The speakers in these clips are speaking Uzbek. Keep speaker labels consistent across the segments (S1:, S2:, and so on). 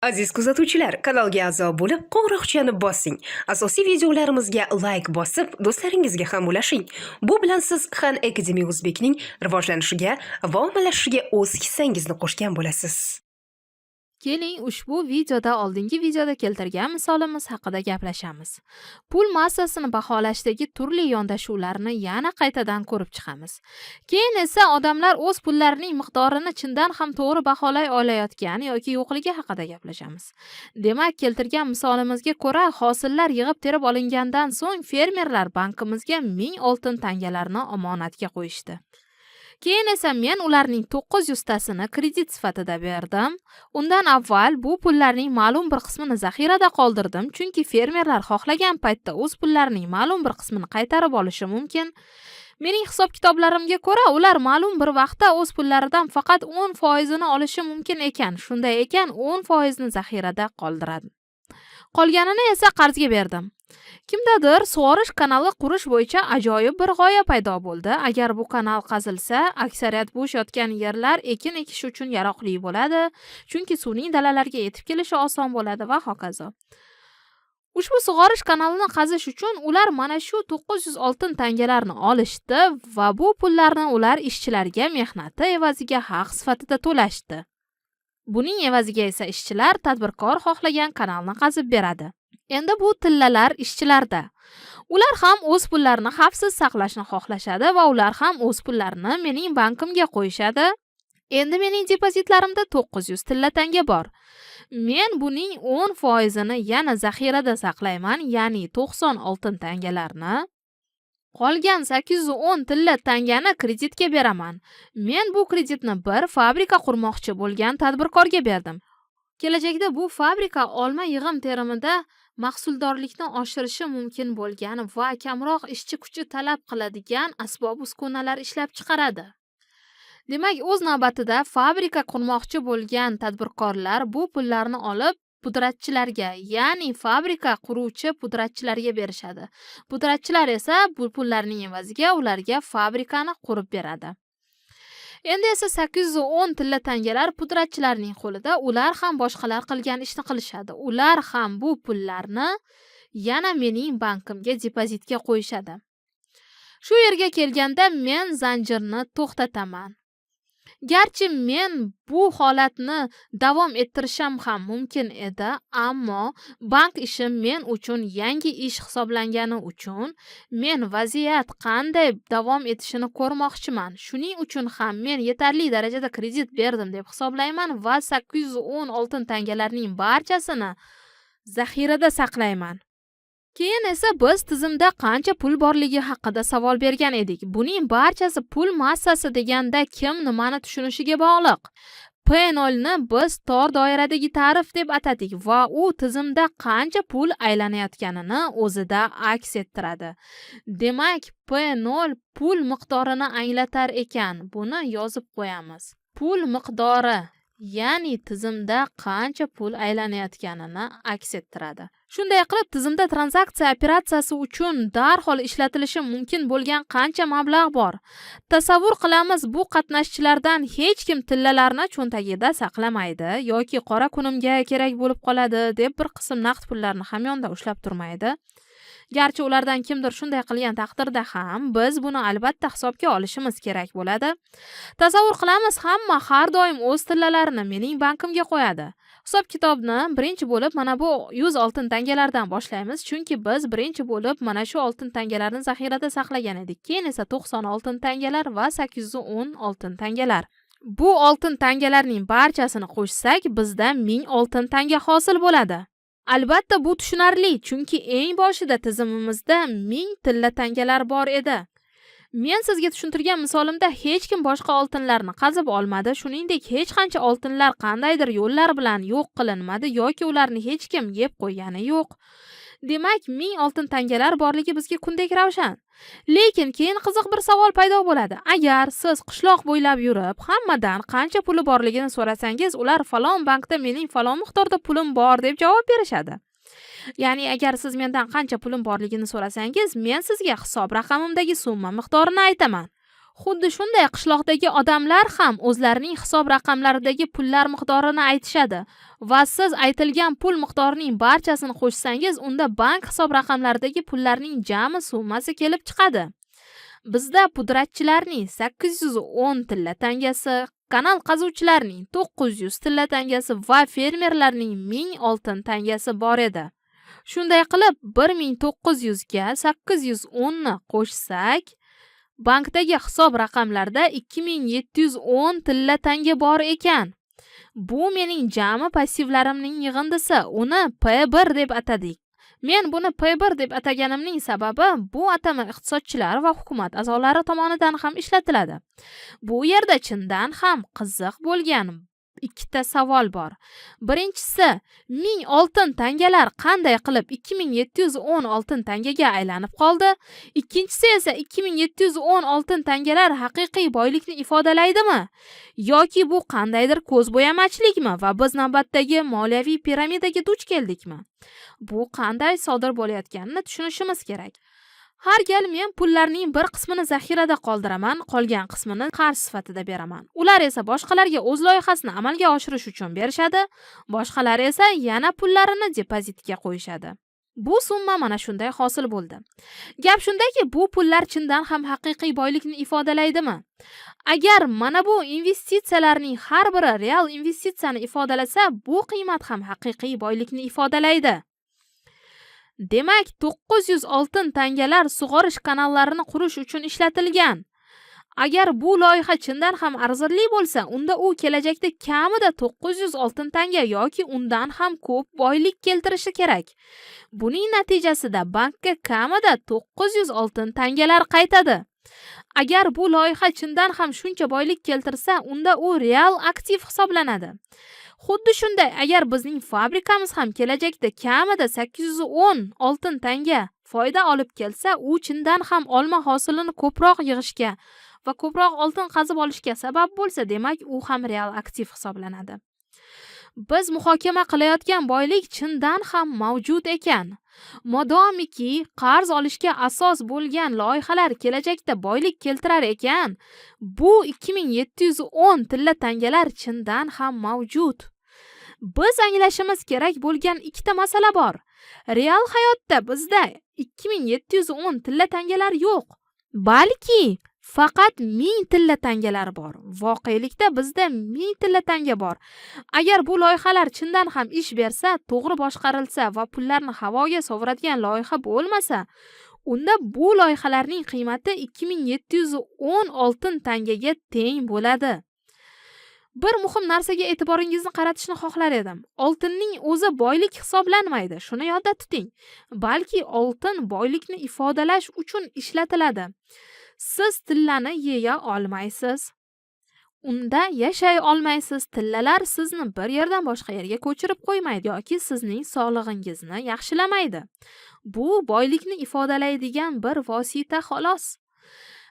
S1: Aziz kuzatuvchilar, kanalga a'zo bo'lib, qo'ng'iroqchani bosing. Asosiy videolarimizga layk bosib, do'stlaringizga ham ulashing. Bu bilan siz Khan Academy Uzbekning rivojlanishiga va ommalashishiga o'z hissangizni qo'shgan bo'lasiz.
S2: Keling, ushbu videoda oldingi videoda keltirgan misolimiz haqida gaplashamiz. Pul massasini baholashdagi turli yondashuvlarni yana qaytadan ko'rib chiqamiz. Keyin esa odamlar o'z pullarining miqdorini chindan ham to'g'ri baholay olayotgan yoki yo'qligi haqida gaplashamiz. Demak, keltirgan misolimizga ko'ra, hosillar yig'ib terib olingandan so'ng fermerlar bankimizga 1000 oltin tangalarni omonatga qo'yishdi. Keyin esa men ularning 900 tasini kredit sifatida berdim. Undan avval bu pullarning ma'lum bir qismini zaxirada qoldirdim, chunki fermerlar xohlagan paytda o'z pullarining ma'lum bir qismini qaytarib olishi mumkin. Mening hisob-kitoblarimga ko'ra, ular ma'lum bir vaqtda o'z pullaridan faqat 10% ini olishi mumkin ekan. Shunday ekan, 10% ni zaxirada qoldiradi. Qolganini esa qarzga berdim. Kimdadir sug'orish kanali qurish bo'yicha ajoyib bir g'oya paydo bo'ldi. Agar bu kanal qazilsa, aksariyat bo'sh yotgan yerlar ekin ekish uchun yaroqli bo'ladi, chunki suvning dalalarga yetib kelishi oson bo'ladi va hokazo. Ushbu sug'orish kanalini qazish uchun ular mana shu 900 oltin tangalarni olishdi va bu pullarni ular ishchilarga mehnati evaziga haq sifatida to'lashdi. Buning evaziga esa ishchilar tadbirkor xohlagan kanalni qazib beradi. Endi bu tillalar ishchilarda. Ular ham o'z pullarini xavfsiz saqlashni xohlashadi va ular ham o'z pullarini mening bankimga qo'yishadi. Endi mening depozitlarimda 900 tilla tanga bor. Men buning 10% ini yana zaxirada saqlayman, ya'ni 90 oltin tangalarni. Qolgan 810 tilla tangani kreditga beraman. Men bu kreditni bir fabrika qurmoqchi bo'lgan tadbirkorga berdim. Kelajakda bu fabrika olma yig'im terimida mahsuldorlikni oshirishi mumkin bo'lgan va kamroq ishchi kuchi talab qiladigan asbob-uskunalar ishlab chiqaradi. Demak, o'z navbatida fabrika qurmoqchi bo'lgan tadbirkorlar bu pullarni olib pudratchilarga, ya'ni fabrika quruvchi pudratchilarga berishadi. Pudratchilar esa bu pullarning evaziga ularga fabrikani qurib beradi. Endi esa 810 tilla tangalar pudratchilarning qo'lida, ular ham boshqalar qilgan ishni qilishadi. Ular ham bu pullarni yana mening bankimga depozitga qo'yishadi. Shu yerga kelganda men zanjirni to'xtataman. Garchi men bu holatni davom ettirishim ham mumkin edi, ammo bank ishi men uchun yangi ish hisoblangani uchun men vaziyat qanday davom etishini ko'rmoqchiman. Shuning uchun ham men yetarli darajada kredit berdim deb hisoblayman va 810 oltin tangalarning barchasini zaxirada saqlayman. Keyin esa biz tizimda qancha pul borligi haqida savol bergan edik. Buning barchasi pul massasi deganda kim nimani tushunishiga bog'liq. P0 ni biz tor doiradagi ta'rif deb atadik va u tizimda qancha pul aylanayotganini o'zida aks ettiradi. Demak, P0 pul miqdorini anglatar ekan. Buni yozib qo'yamiz. Pul miqdori, ya'ni tizimda qancha pul aylanayotganini aks ettiradi. Shunday qilib, tizimda tranzaksiya operatsiyasi uchun darhol ishlatilishi mumkin bo'lgan qancha mablag' bor? Tasavvur qilamiz, bu qatnashchilardan hech kim tillalarni cho'ntagida saqlamaydi yoki qora kunimga kerak bo'lib qoladi deb bir qism naqd pullarni hamyonda ushlab turmaydi. Garchi ulardan kimdir shunday qilgan taqdirda ham biz buni albatta hisobga olishimiz kerak bo'ladi. Tasavvur qilamiz, hamma har doim o'z tillalarini mening bankimga qo'yadi. Hisob-kitobni birinchi bo'lib mana bu 100 oltin tangalardan boshlaymiz, chunki biz birinchi bo'lib mana shu oltin tangalarni zaxirada saqlagan edik. Keyin esa 90 oltin tangalar va 810 oltin tangalar. Bu oltin tangalarning barchasini qo'shsak, bizda 1000 oltin tanga hosil bo'ladi. Albatta bu tushunarli, chunki eng boshida tizimimizda 1000 tilla tangalar bor edi. Men sizga tushuntirgan misolimda hech kim boshqa oltinlarni qazib olmadi, shuningdek hech qancha oltinlar qandaydir yo'llar bilan yo'q qilinmadi yoki ularni hech kim yeb qo'ygani yo'q. Demak, 1000 oltin tangalar borligi bizga kundek ravshan. Lekin keyin qiziq bir savol paydo bo'ladi. Agar siz qishloq bo'ylab yurib, hammadan qancha puli borligini so'rasangiz, ular falon bankda mening falon miqdorda pulim bor deb javob berishadi. Ya'ni agar siz mendan qancha pulim borligini so'rasangiz, men sizga hisob raqamimdagi summa miqdorini aytaman. Xuddi shunday qishloqdagi odamlar ham o'zlarining hisob raqamlaridagi pullar miqdorini aytishadi va siz aytilgan pul miqdorining barchasini qo'shsangiz, unda bank hisob raqamlaridagi pullarning jami summasi kelib chiqadi. Bizda pudratchilarning 810 tilla tangasi, kanal qazuvchilarning 900 tilla tangasi va fermerlarning 1000 oltin tangasi bor edi. Shunday qilib, 1900 ga 810 ni qo'shsak, bankdagi hisob raqamlarda 2710 tilla tanga bor ekan. Bu mening jami passivlarimning yig'indisi. Uni P1 deb atadik. Men buni P1 deb ataganimning sababi bu atama iqtisodchilar va hukumat a'zolari tomonidan ham ishlatiladi. Bu yerda chindan ham qiziq bo'lgan ikkita savol bor. Birinchisi, 1000 oltin tangalar qanday qilib 2710 oltin tangaga aylanib qoldi? Ikkinchisi esa 2710 oltin tangalar haqiqiy boylikni ifodalaydimi? Yoki bu qandaydir ko'zbo'yamachilikmi va biz navbatdagi moliyaviy piramidaga duch keldikmi? Bu qanday sodir bo'layotganini tushunishimiz kerak. Har gal men pullarning bir qismini zaxirada qoldiraman, qolgan qismini qarz sifatida beraman. Ular esa boshqalarga o'z loyihasini amalga oshirish uchun berishadi, boshqalar esa yana pullarini depozitga qo'yishadi. Bu summa mana shunday hosil bo'ldi. Gap shundaki, bu pullar chindan ham haqiqiy boylikni ifodalaydimi? Agar mana bu investitsiyalarning har biri real investitsiyani ifodalasa, bu qiymat ham haqiqiy boylikni ifodalaydi. Demak, 900 oltin tangalar sug'orish kanallarini qurish uchun ishlatilgan. Agar bu loyiha chindan ham arzirli bo'lsa, unda u kelajakda kamida 900 oltin tanga yoki undan ham ko'p boylik keltirishi kerak. Buning natijasida bankka kamida 900 oltin tangalar qaytadi. Agar bu loyiha chindan ham shuncha boylik keltirsa, unda u real aktiv hisoblanadi. Xuddi shunday, agar bizning fabrikamiz ham kelajakda kamida 810 oltin tanga foyda olib kelsa, u chindan ham olma hosilini ko'proq yig'ishga va ko'proq oltin qazib olishga sabab bo'lsa, demak u ham real aktiv hisoblanadi. Biz muhokama qilayotgan boylik chindan ham mavjud ekan. Modomiki qarz olishga asos bo'lgan loyihalar kelajakda boylik keltirar ekan, bu 2710 tilla tangalar chindan ham mavjud. Biz anglashimiz kerak bo'lgan ikkita masala bor. Real hayotda bizda 2710 tilla tangalar yo'q, balki faqat 1000 tilla tangalar bor. Voqelikda bizda 1000 tilla tanga bor. Agar bu loyihalar chindan ham ish bersa, to'g'ri boshqarilsa va pullarni havoga sovuradigan loyiha bo'lmasa, unda bu loyihalarning qiymati 2710 oltin tangaga teng bo'ladi. Bir muhim narsaga e'tiboringizni qaratishni xohlar edim. Oltinning o'zi boylik hisoblanmaydi, shuni yodda tuting. Balki oltin boylikni ifodalash uchun ishlatiladi. Siz tillani yeya olmaysiz. Unda yashay olmaysiz. Tillalar sizni bir yerdan boshqa yerga ko'chirib qo'ymaydi yoki sizning sog'lig'ingizni yaxshilamaydi. Bu boylikni ifodalaydigan bir vosita xolos.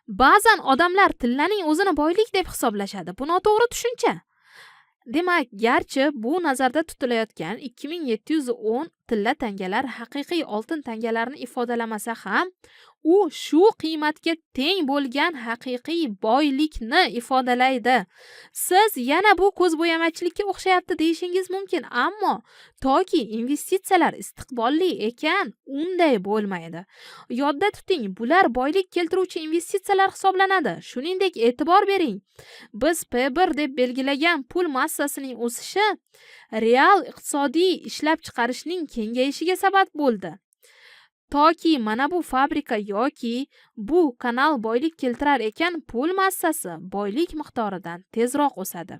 S2: Ba'zan odamlar tillaning o'zini boylik deb hisoblashadi. Bu noto'g'ri tushuncha. Demak, garchi bu nazarda tutilayotgan 2710 tilla tangalar haqiqiy oltin tangalarni ifodalamasa ham, u shu qiymatga teng bo'lgan haqiqiy boylikni ifodalaydi. Siz yana bu ko'zbo'yamachilikka o'xshayapti deyishingiz mumkin, ammo toki investitsiyalar istiqbolli ekan, unday bo'lmaydi. Yodda tuting, bular boylik keltiruvchi investitsiyalar hisoblanadi. Shuningdek, e'tibor bering. Biz P1 deb belgilagan pul massasining o'sishi real iqtisodiy ishlab chiqarishning kengayishiga sabab bo'ldi. Toki mana bu fabrika yoki bu kanal boylik keltirar ekan, pul massasi boylik miqdoridan tezroq o'sadi.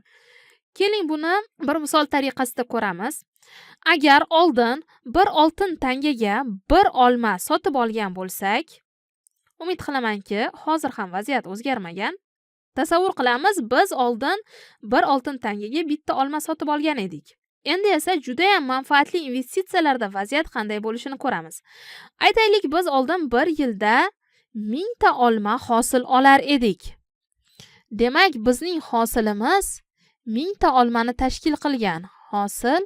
S2: Keling, buni bir misol tariqasida ko'ramiz. Agar oldin bir oltin tangaga bir olma sotib olgan bo'lsak, umid qilamanki, hozir ham vaziyat o'zgarmagan. Tasavvur qilamiz, biz oldin bir oltin tangaga bitta olma sotib olgan edik. Endi esa juda ham manfaatli investitsiyalarda vaziyat qanday bo'lishini ko'ramiz. Aytaylik, biz oldin bir yilda 1000 ta olma hosil olar edik. Demak, bizning hosilimiz 1000 ta olmani tashkil qilgan. Hosil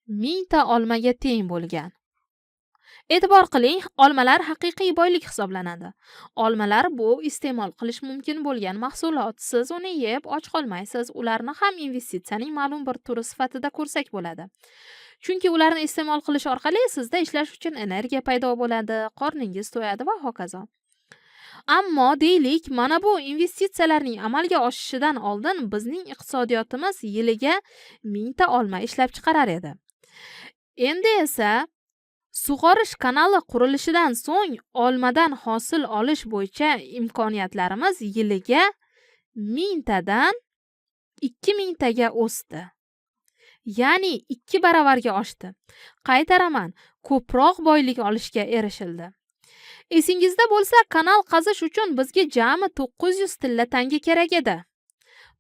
S2: 1000 ta olmaga teng bo'lgan. E'tibor qiling, olmalar haqiqiy boylik hisoblanadi. Olmalar bu iste'mol qilish mumkin bo'lgan mahsulot. Siz uni yeb och qolmaysiz. Ularni ham investitsiyaning ma'lum bir turi sifatida ko'rsak bo'ladi. Chunki ularni iste'mol qilish orqali sizda ishlash uchun energiya paydo bo'ladi, qorningiz to'yadi va hokazo. Ammo deylik, mana bu investitsiyalarning amalga oshishidan oldin bizning iqtisodiyotimiz yiliga 1000 ta olma ishlab chiqarar edi. Endi esa sug'orish kanali qurilishidan so'ng olmadan hosil olish bo'yicha imkoniyatlarimiz yiliga 1000 tadan 2000 taga o'sdi. Ya'ni 2 baravarga oshdi. Qaytaraman, ko'proq boylik olishga erishildi. Esingizda bo'lsa, kanal qazish uchun bizga jami 900 tilla tanga kerak edi.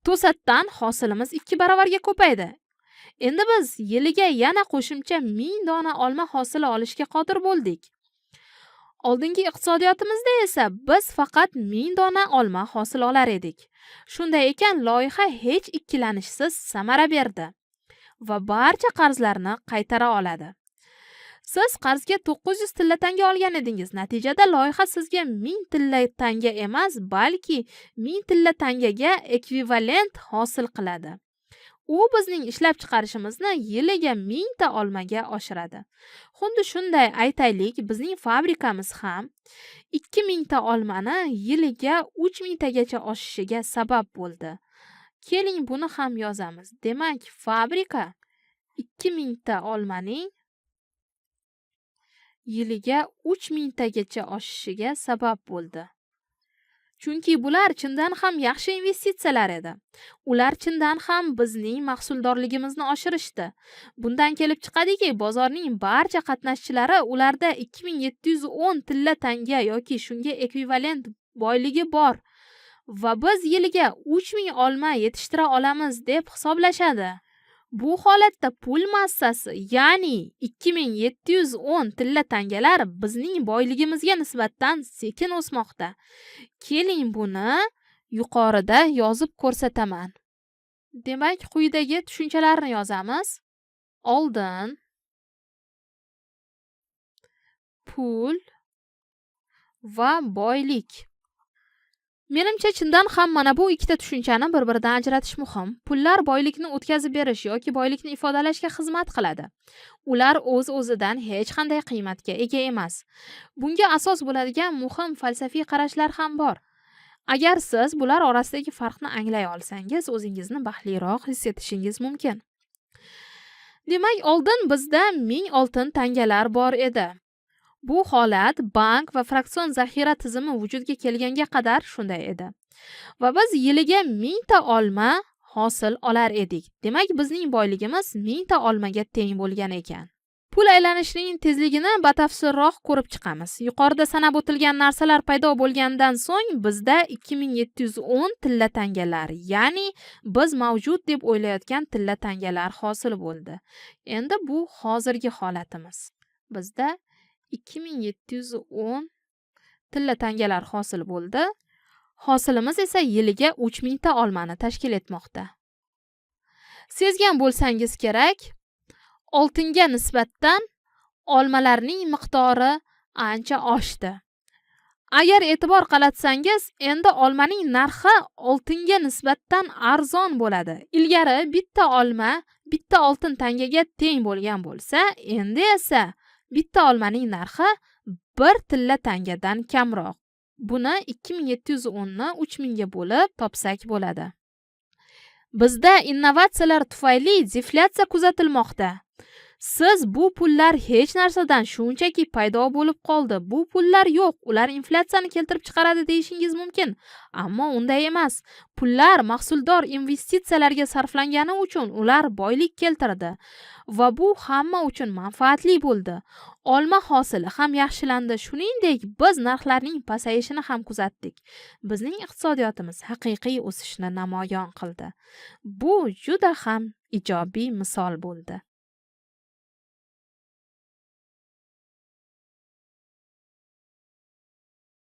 S2: To'satdan hosilimiz 2 baravarga ko'paydi. Endi biz yiliga yana qo'shimcha 1000 dona olma hosili olishga qodir bo'ldik. Oldingi iqtisodiyotimizda esa biz faqat 1000 dona olma hosil olar edik. Shunday ekan, loyiha hech ikkilanishsiz samara berdi va barcha qarzlarni qaytara oladi. Siz qarzga 900 tilla tanga olgan edingiz. Natijada loyiha sizga 1000 tilla tanga emas, balki 1000 tilla tangaga ekvivalent hosil qiladi. U bizning ishlab chiqarishimizni yiliga 1000 ta olmaga oshiradi. Xuddi shunday aytaylik, bizning fabrikamiz ham 2000 ta olmani yiliga 3000 tagacha oshishiga sabab bo'ldi. Keling, buni ham yozamiz. Demak, fabrika 2000 ta olmaning yiliga 3000 tagacha oshishiga sabab bo'ldi. Chunki bular chindan ham yaxshi investitsiyalar edi. Ular chindan ham bizning mahsuldorligimizni oshirishdi. Bundan kelib chiqadiki, bozorning barcha qatnashchilari ularda 2710 tilla tanga yoki shunga ekvivalent boyligi bor va biz yiliga 3000 olma yetishtira olamiz deb hisoblashadi. Bu holatda pul massasi, ya'ni 2710 tilla tangalar bizning boyligimizga nisbatan sekin o'smoqda. Keling, buni yuqorida yozib ko'rsataman. Demak, quyidagi tushunchalarni yozamiz. Oldin pul va boylik. Menimcha, chindan ham mana bu ikkita tushunchani bir-biridan ajratish muhim. Pullar boylikni o'tkazib berish yoki boylikni ifodalashga xizmat qiladi. Ular o'z-o'zidan hech qanday qiymatga ega emas. Bunga asos bo'ladigan muhim falsafiy qarashlar ham bor. Agar siz bular orasidagi farqni anglay olsangiz, o'zingizni baxtliroq his etishingiz mumkin. Demak, oldin bizda 1000 oltin tangalar bor edi. Bu holat bank va fraksion zaxira tizimi vujudga kelganga qadar shunday edi. Va biz yiliga 1000 ta olma hosil olar edik. Demak, bizning boyligimiz 1000 ta olmaga teng bo'lgan ekan. Pul aylanishining tezligini batafsilroq ko'rib chiqamiz. Yuqorida sanab o'tilgan narsalar paydo bo'lgandan so'ng bizda 2710 tilla tangalar, ya'ni biz mavjud deb o'ylayotgan tilla tangalar hosil bo'ldi. Endi bu hozirgi holatimiz. Bizda 2710 tilla tangalar hosil bo'ldi. Hosilimiz esa yiliga 3000 ta olmani tashkil etmoqda. Sezgan bo'lsangiz kerak, oltinga nisbatan olmalarning miqdori ancha oshdi. Agar e'tibor qaratsangiz, endi olmaning narxi oltinga nisbatan arzon bo'ladi. Ilgari bitta olma bitta oltin tangaga teng bo'lgan bo'lsa, endi esa bitta olmaning narxi 1 tilla tangadan kamroq. Buni 2710 ni 3000 ga bo'lib topsak bo'ladi. Bizda innovatsiyalar tufayli deflyatsiya kuzatilmoqda. Siz bu pullar hech narsadan shunchaki paydo bo'lib qoldi. Bu pullar yo'q, ular inflyatsiyani keltirib chiqaradi deyishingiz mumkin. Ammo unday emas. Pullar mahsuldor investitsiyalarga sarflangani uchun ular boylik keltirdi va bu hamma uchun manfaatli bo'ldi. Olma hosili ham yaxshilandi. Shuningdek, biz narxlarning pasayishini ham kuzatdik. Bizning iqtisodiyotimiz haqiqiy o'sishni namoyon qildi. Bu juda ham ijobiy misol bo'ldi.